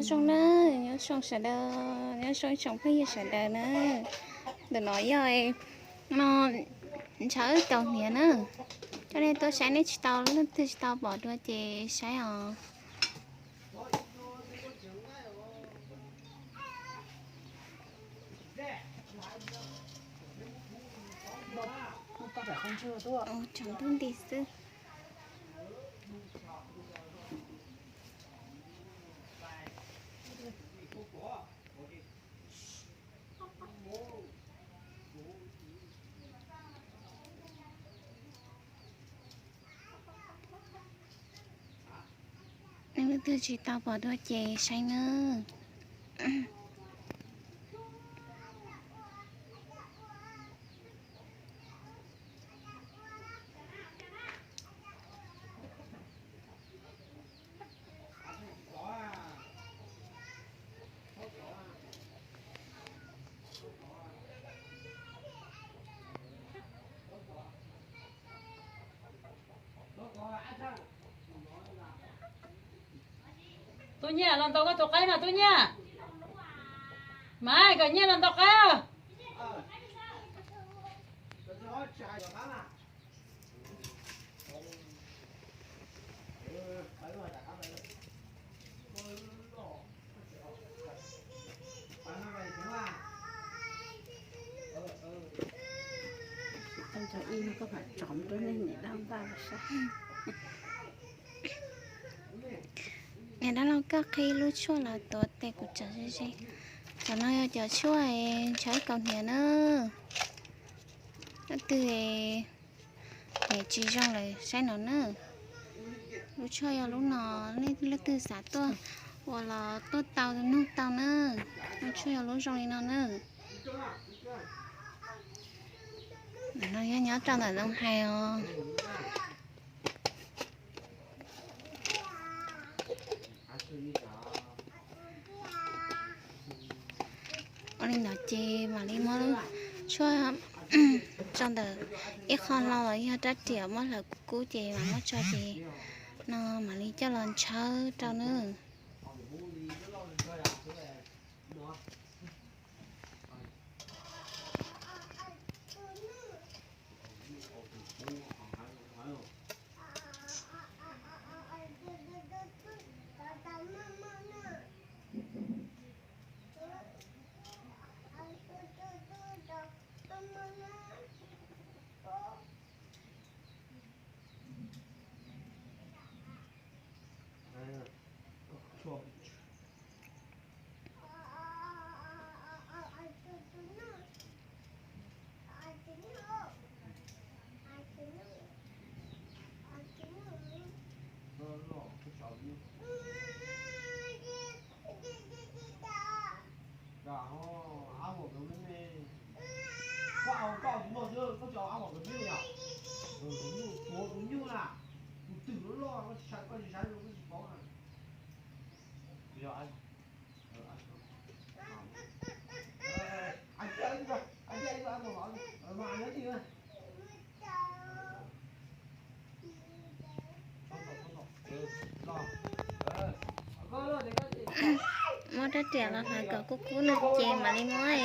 Zoo na, nyob zoo sawv daws, nyob zoo ib tsoom phooj ywg sawv daws na. Ntawm no yog no ntshaw kaus hniav na. Coj nej tuaj saib, nej tsis tau, leej twg tsis tau pom dua ces saib os. Tsaus ntuj nti xwb. Leej twg tsis tau pom dua ces saib nawb. Tub Nyiaj, los ntaus koj tus qaib mas Tub Nyiaj. Mas kom Nyiaj los ntaus qaib. Cov ib no koj mam tsom rau nej niam dab laug ntaj los saib. Niam dab laug, koj qhib lub tshuaj los tuav tes kuv tsom ze ze. Cov no yog cov tshuaj ntshaw kaus hniav na. Leej twg hniav tsis zoo lawm saib no na. Lub tshuaj yog lub no, leej twg xav tuaj ua los tuaj tau nug tau na. Lub tshuaj yog lub zoo li no na. No yog nyob rau ntawm Looj Hais os. Ua li no ces mam li muab tshuaj tso ntawm ib qho hlau los yog rab riam muab hlawv kub kub ces mam muab tso ces no mam li coj los ntshaw rau nawb. Muab rab riam los hlawv kom kub kub no ces mam li muab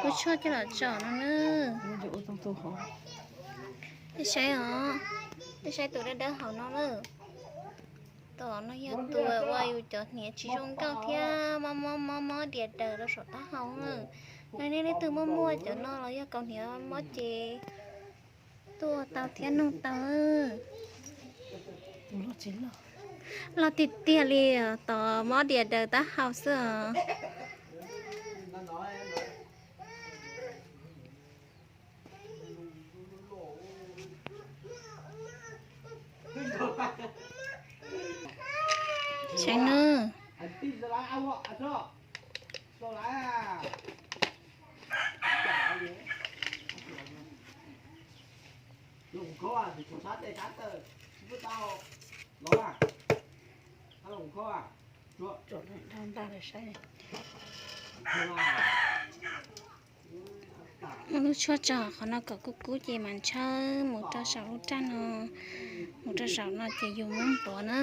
lub tshuaj coj los tso no na. Peb saib os, peb saib tus dawb dawb hauv no na. Tus no yog tus uas yus cov hniav tsis zoo nkauj thiab mob mob mob mob dias daws rau saum taub hau na. Nej leej twg muaj muaj cov no los yog kaus hniav mob ces tuaj ua tau thiab nug tau. Loj tiag tiag li, tos mob dias daws taub hau xwb os. Saib nawb. Muab lub tshuaj tso qhov no kom kub kub ces mam ntshaw mus rau saum lub raj no, mus rau saum no ces yus muab npuav na.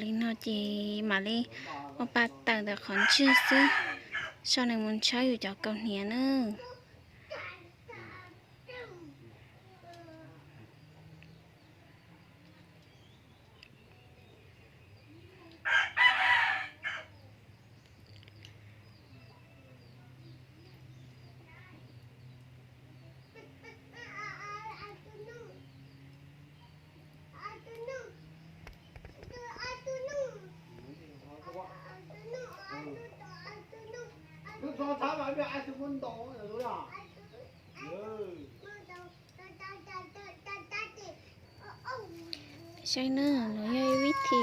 Li no ces mam li ua pa tawm ntawm qhov ntswg xwb, so nws mus ntshawb yus cov kaus hniav na. Saib nawb, nov yog ib vib thi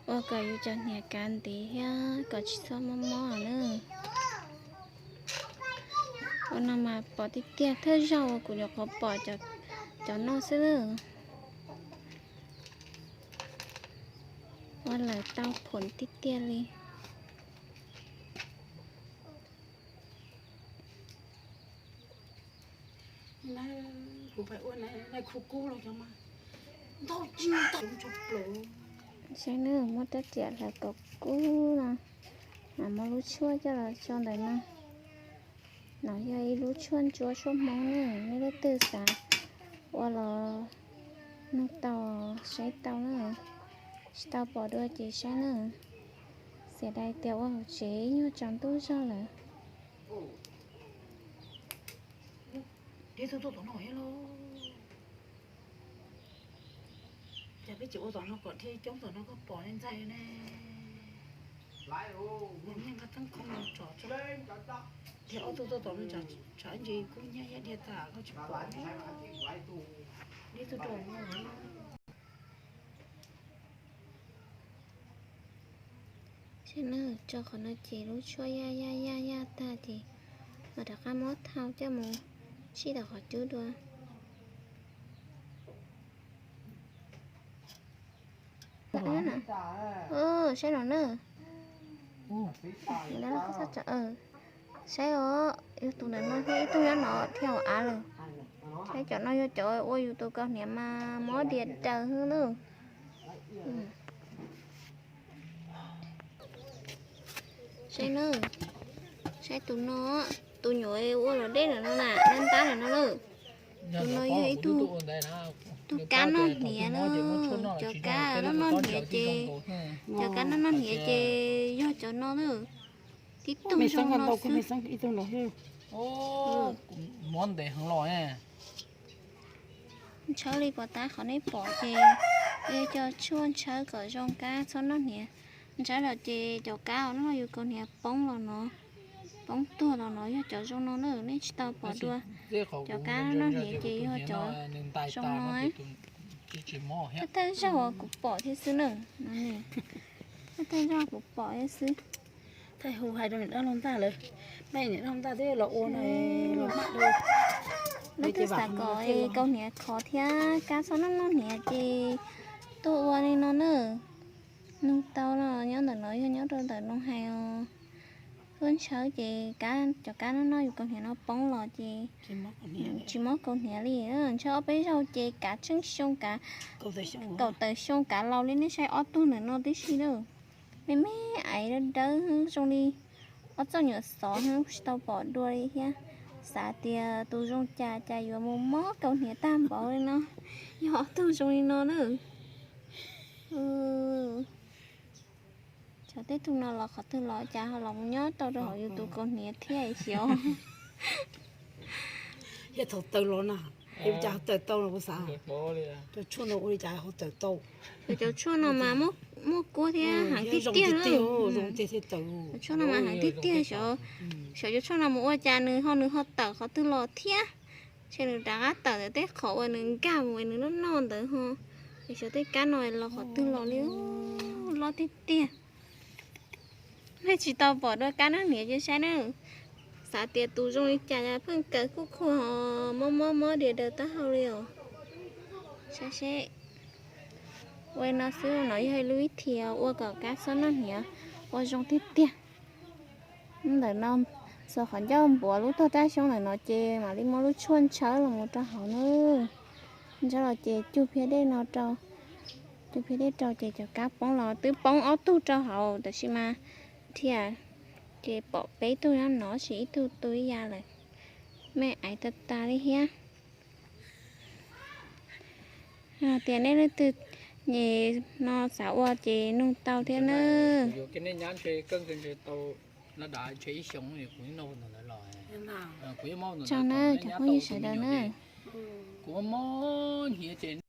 ua kom yus cov hniav kav ntev thiab kom tsis txhob mob mob na. Ua no mas pom tiag tiag, thawj zaug uas kuv nyuam qhuav pom cov no xwb na. Ua lawm tau phoom tiag tiag li. Saib nawb, muab rab riam hlawv kom kub no, mam muab lub tshuaj coj los tso ntawm no. No yog ib lub tshuaj ntsuab tshuaj Hmoob na, nej leej twg xav ua los nug tau, saib tau na. Tsis tau pom dua ces saib na. Xiam dais tias ua hauv tsev nyuag tsaus ntuj zog lawm. Ces peb tsis ua tom no kom thiaj coob tom no koj pom li ntxaij ne. Nyeej nqa teeb khoo los tso, thiab ob tug tuaj tom no tsam ib ntsis kub hnyiab ib dhia tas koj tsis pom. Dib tug rau no. Saib nawb, tso qhov no ces lub tshuaj yaj yaj yaj yaj tag ces mam rov qab muab thau coj mus tsij tom qhov cub dua. Saib no na. Saib os, yus tus ntawm no thiab ib tug nyob no thiab hauv av lawm. Saib cov no yog cov ua yus tus kaus hniav mas mob diav daws xwb na. Saib na, saib tus no, tus nyuam ua los deb ntawm no na, ntab ntab ntawm no na. Tus no yog ib tug, tus kab noj hniav na, cov kab noj noj hniav ces, cov kab noj noj hniav ces yog cov no na. Tib tug zoo no xwb. Ntshaw li puas tab qhov nej pom ces, yog cov tshuaj ntshaw kom zoo kab txhob noj hniav. Ntshaw los ces cov kab uas noj yus kaus hniav poob los no, poob tuag los no yog cov zoo no na, nej tsis tau pom dua. Cov kab noj hniav ces yog cov zoo no. Thawj thawj zaug kuv pom thiab xwb na, thawj thawj zaug kuv pom thiab xwb. Thaij hu hais rau niam dab laug ntaj lawm, peb niam dab laug ntaj twb los ua no los mam dua. Leej twg xav kom kaus hniav khov thiab kab txhob noj noj hniav ces tuaj ua li no na. Nug tau no, nyob ntawm no yog nyob rau ntawm Noo Hais os. Tuaj ntshaw ces cov kab noj noj yus kaus hniav no poob los ces tsis mob kaus hniav li. Ntshaw ob peb zaug ces kav tsheej xyoo, kav kaum tawm xyoo kav laus li, nej saib ob tug ntawm no tib si na. Me me aiv dawb dawb zoo li ob txoj nyuam xov, tsis tau pom dua li thiab. Xav tias tus zoo cas cas yuav mus mob kaus hniav tag npaum li no, yog ob tug zoo li no na. Tsam tej tug no los qhov twg los cas ho los mus nyob tau rau hauv yus tus kaus hniav thiab xyov. Yog thaum tawm los na, cas ho tawm tau no kuv xav. Cov tshuaj no ua li cas ho tawm tau. Cov tshuaj no mas muaj kuab thiab heev tiag tiag. Cov tshuaj no mas heev tiag tiag xyov. Xyov cov tshuaj no mus ua cas nws ho, nws ho tawm qhov twg los thiab. Ces nws rov qab tawm ntawm tej qhov uas nws nkag mus nws noj noj ntawd ho. Es xyov tej kab no los qhov twg los li, loj tiag tiag. Nej tsis tau pom dua kab noj hniav ces saib na. Xav tias tus zoo li cas pheej kaw kuj khuj ho mob mob mob diav daws taub hau li os. Saib seb. Ua li no xwb no yog ib lub vib thi ua kom kab txhob noj hniav ua zoo tiag tiag. Ntawm no, txog qhov ncauj npuav lub tog raj xyoob ntawm no ces mam li muab lub tshuaj ntshawb los mus rau hauv na. Ntshawb los ces cug phiab dej no rau, Tus phim dej rau ces cov kab poob los twb poob ob tug rau hauv tab sis mas thiaj ces pom peb tug nyob no, tab sis ib tug tu ib ya lawm. Me aiv tag tag li thiab. Tias nej leej twg no xav ua ces nug tau thiab na. Tsaug na cov phooj ywg sawv daws na.